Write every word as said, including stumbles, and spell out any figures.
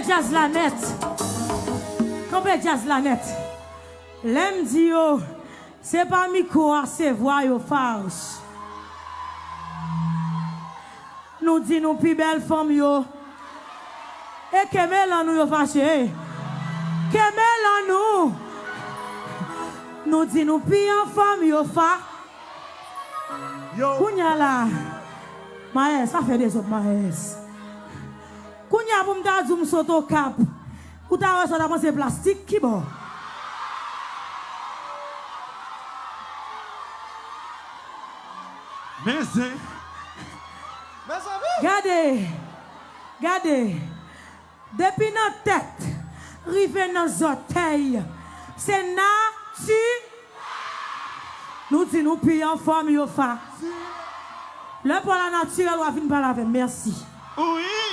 Djaz la nèt. Kanpe djaz la nèt. Lè m di yo, se pa mikwo a, se vwa yo, Farouch. Nou di nou pi bèl fanm yo. E ke melann nou yo fache. Ke melann nou. Nou di nou pi anfòm yo fa. Yo. Kounye a la. Maes, sa fè dezòd, Maes. Kounye a pou m ta di w m sot Okap. Ou ta wè sa w ta panse plastik, ki bò? Men zen. Mezanmi! Gade, gade, depi nan tèt, rive nan zòtèy, se nati. Nou di nou pi anfòm yo fa. Lè pa w la natirèl, w a vin pale avè m. Mèsi. Wi.